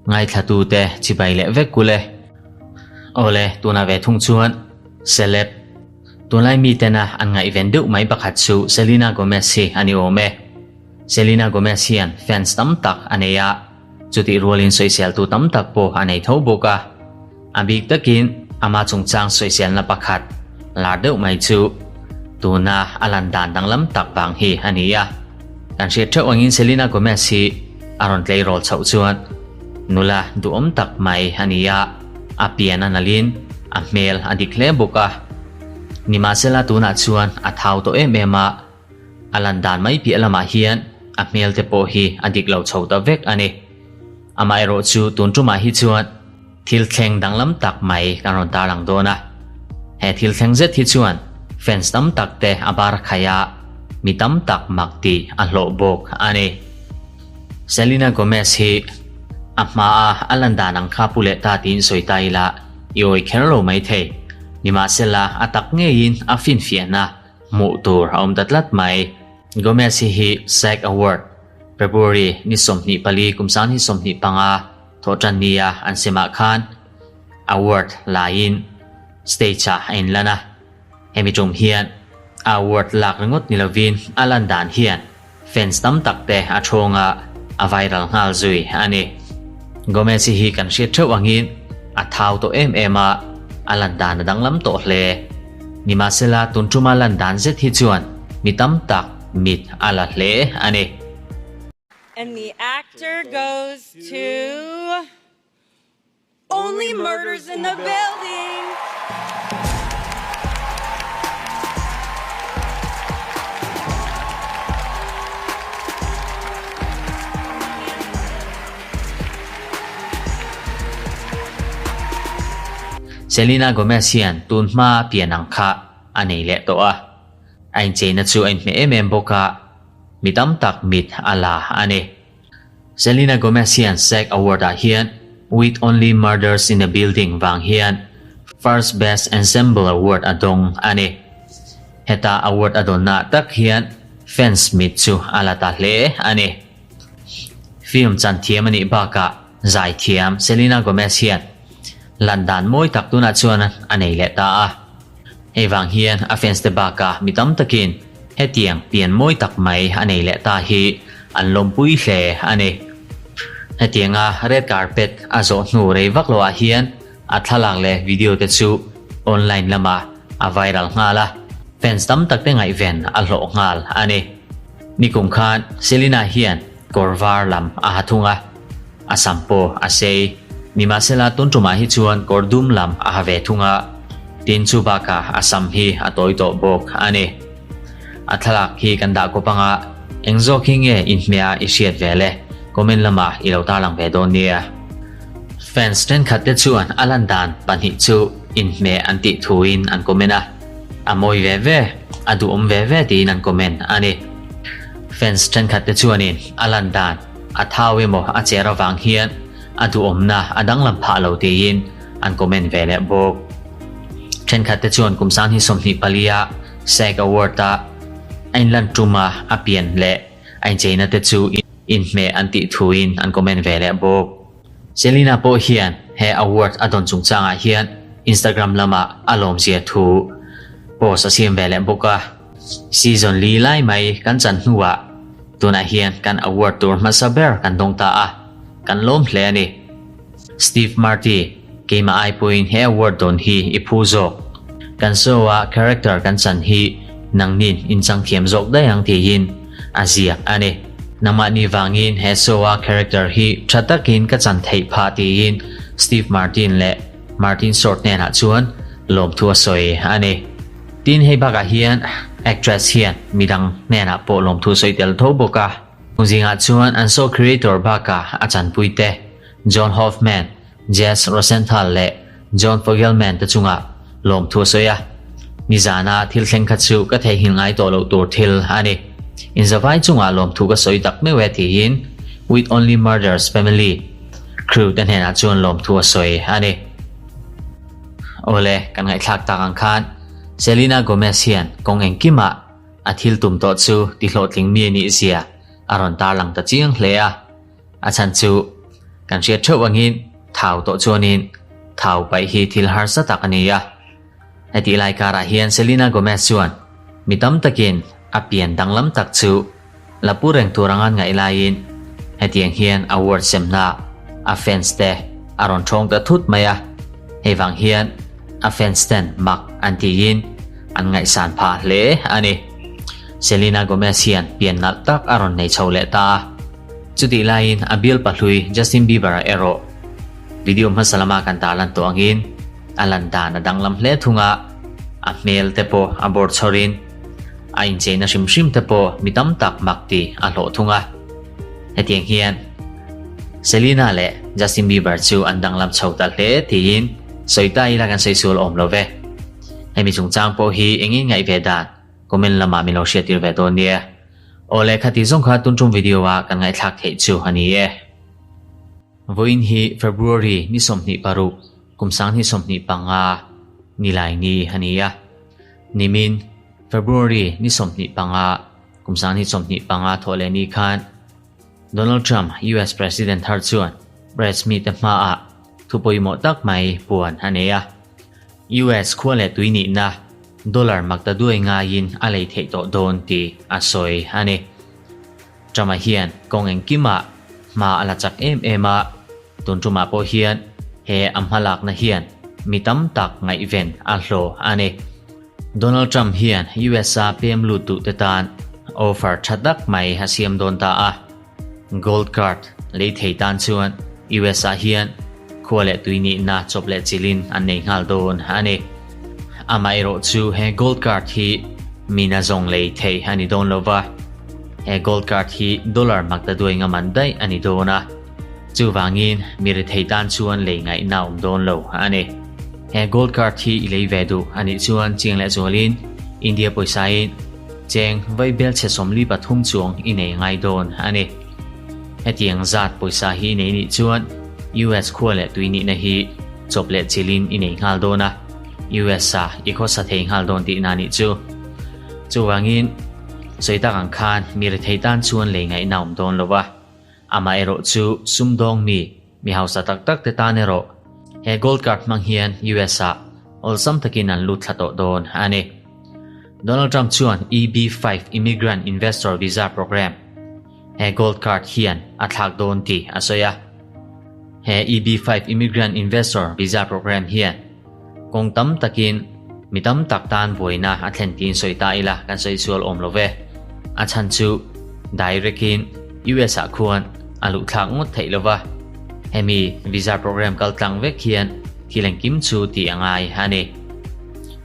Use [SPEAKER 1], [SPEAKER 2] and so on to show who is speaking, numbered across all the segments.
[SPEAKER 1] Ngaithlatute chibai leh vek kule. Awle, tuna ve thung chuan celeb tunlai mitena an ngaihven deuh mai pakhat chu Selena Gomez hi a ni awm e. Selena Gomez hian fans tam tak a nei a, chutih rualin sawiseltu tam tak pawh a nei tho bawk a. A bik takin ama chungchang sawiselna pakhat lar deuh mai chu tuna a lan dan danglam tak vang hi a ni a. Kan hriat theuh angin Selena Gomez hi a rawn tleirawl chhoh chuan nula duhawm tak mai a ni a, a pian a nalhin a hmel a dik hle bawk a. Nimahsela tunah chuan a thau tawh em em a, A lan dan mai piah lamah hian a hmel te pawh hi a dik lo chho ta vek a ni. Amaherawh chu tun tumah hi chuan thil thleng danglam tak mai kan rawn tarlang dawn a. He thil thleng zet hi chuan fans tam tak te a bar khaih a, mi tam tak mak tih a hlawh bawk a ni. Selena Gomez hi a hmaa a lan dan ang kha pu leh ta tiin sawi ta ila i awi kher lo maithei. Nimahsela a tak ngeiin a finfiahna Hmuh tur a awm ta tlat mai. Gomez hi hi SAG Award, February ni 24 kum 2025 thawhtan nia an semah khan award laiin stage ah a inlan a. Hemi tum hian a award lak ringawt ni lovin a lan dan hian fans tam tak te a thawng a, a viral nghal zui a ni. Gomez hi kan hriat theuh angin a thau tawh em em a, a lan dan a danglam tawh hle. Nimahsela tun tuma lan dan zet hi chuan mi tam tak mit a la hle a ni.
[SPEAKER 2] And the actor goes to Only Murders in the Building!
[SPEAKER 1] Selena Gomez hian tun hma pian ang kha a nei leh tawh a, a incheina chu a inhmeh em em bawk a, mi tam tak mit a la a ni. Selena Gomez hian SAG Award-ah hian With Only Murders in the Building vang hian First Best Ensemble Award a dawng a ni. Heta award a dawnnaah tak hian fans mit chu a la ta hle a ni. Film chan thiam a nih bakah zaithiam Selena Gomez hian lan dan mawi tak tunah chuan a nei leh ta a. Hei vang hian a fans te bakah mi tam takin hetiang pian mawi tak mai a nei leh ta hi an lawmpui hle a ni. Hetianga red carpet a zawh hnu rei vak loah hian a thlalak leh video te chu online lamah a viral nghal a, fans tam tak te ngaihven a hlawh nghal a ni. Nikum khan Selena hian kawr var lam a ha thung a, a sam pawh a sei. Nimahsela tun tumah hi chuan kawr dum lam a ha ve thung a, tin chu bakah a sam hi a tawi tawh bawk a ni. A thlalak hi kan dah kawp anga eng zawk hi nge inhmeh a i hriat ve le? Comment lamah i lo tarlang ve dawn nia. Fans thenkhat te chuan a lan dan pahnih chu inhmeh an tih thuin an comment a, a mawi ve ve, a duhawm ve ve tiin an comment a ni. Fans thenkhat te chuanin a lan dan a thau emaw a cher avang hian a duhawmna a danglam phah lo tiin an comment ve leh bawk. Thenkhat te chuan kum sang hi 24 a SAG Award a a inlan tuma a pian leh a incheina te chu inhmeh an tih thuin an comment ve leh bawk. Selena pawh hian he award a dawn chungchangah hian Instagram lamah a lawmzia thu post a siam ve leh bawk a. Season li lai mai kan chan hnuah tunah hian kan award tur hmasa ber kan dawng ta a, kan lawm hle a ni. Steve Marty, keimah ai pawhin he award dawn hi i phu zawk. Kan show a character kan chan hi nangnin inchang thiam zawk daih ang tiin a ziak a ni. Nangmahni vangin he show a character hi tha takin ka chan theih phah tiin Steve Martin leh Martin Short hnenah chuan lawmthu a sawi a ni. Tin hei bakah hian actress hian midang hnenah pawh lawmthu sawi tel tho bawk a. Zingah chuan an show creator bakah a chanpui te John Hoffman, Jess Rosenthal leh John Fogelman te chungah lawmthu a sawi a. Nizana thil thleng kha chu ka theihnghilh ngai tawh loh tur thil a ni. Inzavai chungah lawmthu ka sawi tak meuh e tiin With Only Murders Family crew te hnenah chuan lawmthu a sawi a ni. Awle, kan ngaihthlak tak ang khan Selena Gomez hian kawng engkimah a thil tum tawh chu ti hlawhtling mi a nih zia. a rawn tarlang ta chiang hle a. A chhan chu kan hriat theuh angin thau tawh chuanin thau paih hi thil harsa tak a ni a. Hetih lai karah hian Selena Gomez chuan mi tam takin a pian danglam tak chu la pu reng tur anga ngaih laiin hetiang hian award semna a fans te a rawn thawng ta thut mai a, hei vang hian a fans ten mak an tiin an ngaihsan phah hle a ni. Selena Gomez hian pian nalh tak a rawn nei chho leh ta a, chutih laiin a bial pahlui Justin Bieber-a erawh video hmasa lama kan tarlan tawh angin a lan dan a danglam hle thung a, a hmel te pawh a bawr chhawrin A incheina hrim hrim te pawh mi tam tak mak ti a hlawh thung a. Hetiang hian Selena leh Justin Bieber chu an danglam chho ta hle tiin sawi ta ila kan sawi sual awm lo ve. Hemi chungchang pawh hi engin ngaih ve dan comment lamah min lo hriattir ve dawn nia. Aw le khati zawng kha tun tum video a kan ngaihthlak theih chu a ni e. Vawiin hi February ni 26 kum 2025 nilai ni a ni a. Nimin February ni 25 kum 2025 thawh leh ni khan Donald Trump US President thar chuan press mite hmaah thu pawimawh tak mai puan a nei a. US khua leh tui nihna dollar mak ta duai ngaiin a lei theih tawh dawn tih a sawi a ni. Trump-a hian kawng engkimah hma a la chak em em a, tun tumah pawh hian he a hmalakna hian mi tam tak ngaihven a hlawh a ni. Donald Trump hian US-a pem lut duh te tan offer tha tak mai a siam dawn ta a. Gold card lei thei tan chuan US-ah hian khua leh tui nihna chawp leh chilhin an nei nghal dawn a ni. Amaherawh chu he gold card hi mi nazawng lei theih a ni dawn lo va, he gold card hi dollar maktaduai nga man daih a ni dawn a, chuvangin mi rethei tan chuan lei ngaihna awm dawn lo a ni. He gold card hi i lei ve duh a nih chuan chiang leh zualin India pawisain cheng vaibel chhe 43 chuang i nei ngai dawn a ni. Hetiang zat pawisa hi i nei nih chuan US khua leh tui nihna hi chawp leh chilhin i nei nghal dawn a, US ah i khawsa thei nghal dawn tihna nih chu. Chuvangin, sawi tak ang khan mi rethei tan chuan lei ngaihna awm dawn lo va, amaherawh chu sumdawng mi, mi hausa tak tak te tan erawh he gold card hmang hian US ah awlsam takin an lut thla tawh dawn a ni. Donald Trump chuan EB-5 Immigrant Investor Visa Program he gold card hian a thlak dawn tih a sawi a. He EB-5 Immigrant Investor Visa Program hian kawng tam takin mi tam tak tan buaina a thlen tiin sawi ta ila kan sawi sual awm lo ve. A chhan chu direct in US ah khuan a luh thlak ngawt theih lo va. Hemi visa program kal tlang vek hian thil engkim chu tih a ngai a ni.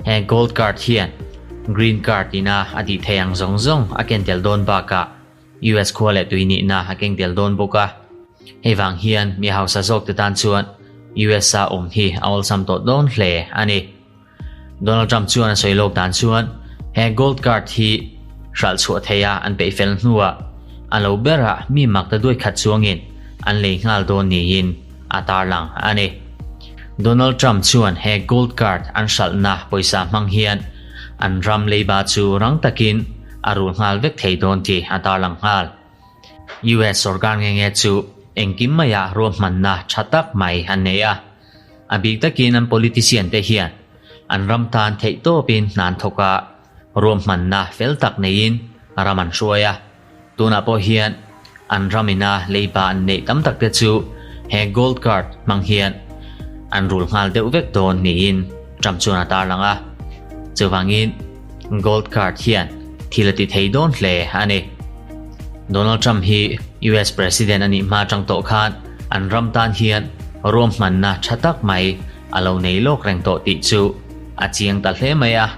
[SPEAKER 1] He gold card hian green card ina a tih theih ang zawng zawng a ken tel dawn bakah US khua leh tui nihna a keng tel dawn bawk a. Hei vang hian mi hausa zawk te tan chuan US a awm hi a awlsam tawh dawn hle a ni. Donald Trump chuan a sawi lawk dan chuan he gold card hi hralh chhuah theia an peih fel hnuah a lo berah mi mak ta duai khat chuangin an lei nghal dawn niin a tarlang a ni. Donald Trump chuan he gold card an hralhna pawisa hmang hian an ram leiba chu rang takin a rul nghal vek thei dawn tih a tarlang nghal. US sorkar nge nge chu engkim maia ruahmanna tha tak mai an nei a. A bik takin an politician te hian an ram tan theih tawpin hna an thawk a, ruahmanna fel tak neiin ram an hruai a. Tunah pawh hian an ram ina leiba an neih tam tak te chu he gold card hmang hian an rul nghal deuh vek dawn niin Trump chuan a tarlang a. Chuvangin gold card hian thil a ti thei dawn hle a ni. Donald Trump hi US President a nih hma atang tawh khan an ram tan hian ruahmanna tha tak mai a lo nei lawk reng tawh tih chu a chiang ta hle mai a.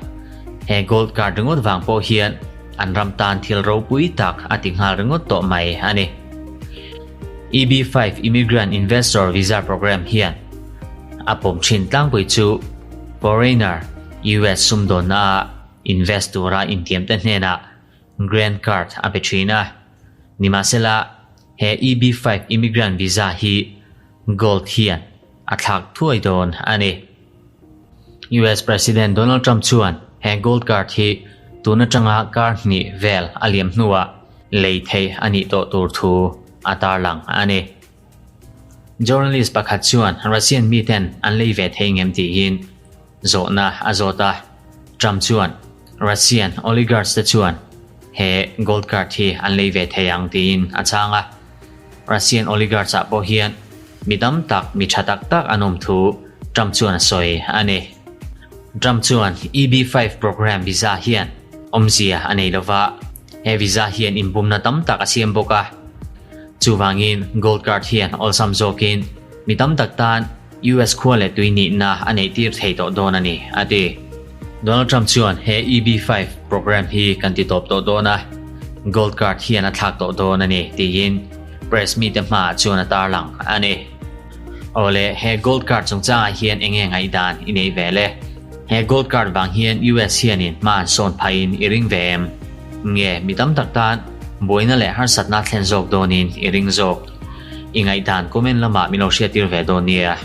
[SPEAKER 1] He gold card ringawt vang pawh hian an ram tan thil ropui tak a ti nghal ringawt tawh mai a ni. EB-5 Immigrant Investor Visa Program hian a pawm thin tlangpui chu foreigner US sumdawnna a invest tura intiamte hnenah Green Card a pe thin a. Nimahsela, he EB-5 Immigrant Visa hi Gold hian a thlak thuai dawn a ni. US President Donald Trump chuan he Gold Card hi tun atanga kar hnih vel a liam hnuah. lei theih a nih tawh tur thu a tarlang a ni. Journalist pakhat chuan Russian miten an lei ve thei ngem tihin zawhna a zawt a, Trump chuan Russian oligarchs te chuan he gold card hi an lei ve thei ang tiin a chhang a. Russian oligarchs ah pawh hian mi tam tak mi tha tak tak an awm thu Trump chuan a sawi a ni. Trump chuan EB-5 program visa hian awmzia a nei lova, he visa hian inbumna tam tak a siam bawk a. Chuvangin Gold Card hian awlsam zawkin mi tam tak tan US khua leh tui nihna a neih tir thei tawh dawn a ni, a ti. Donald Trump chuan he EB-5 program hi kan ti tawp tawh dawn a, Gold Card hian a thlak tawh dawn a ni, tiin press mite hmaah chuan a tarlang a ni. Awle, he Gold Card chungchangah hian eng nge ngaihdan i neih ve le? He Gold Card vang hian US hianin hma an sawn phahin i ring ve em? Nge mi tam tak tan buaina leh harsatna thlen zawk dawnin i ring zawk? I ngaihdan comment lamah min lo hriattir ve dawn nia.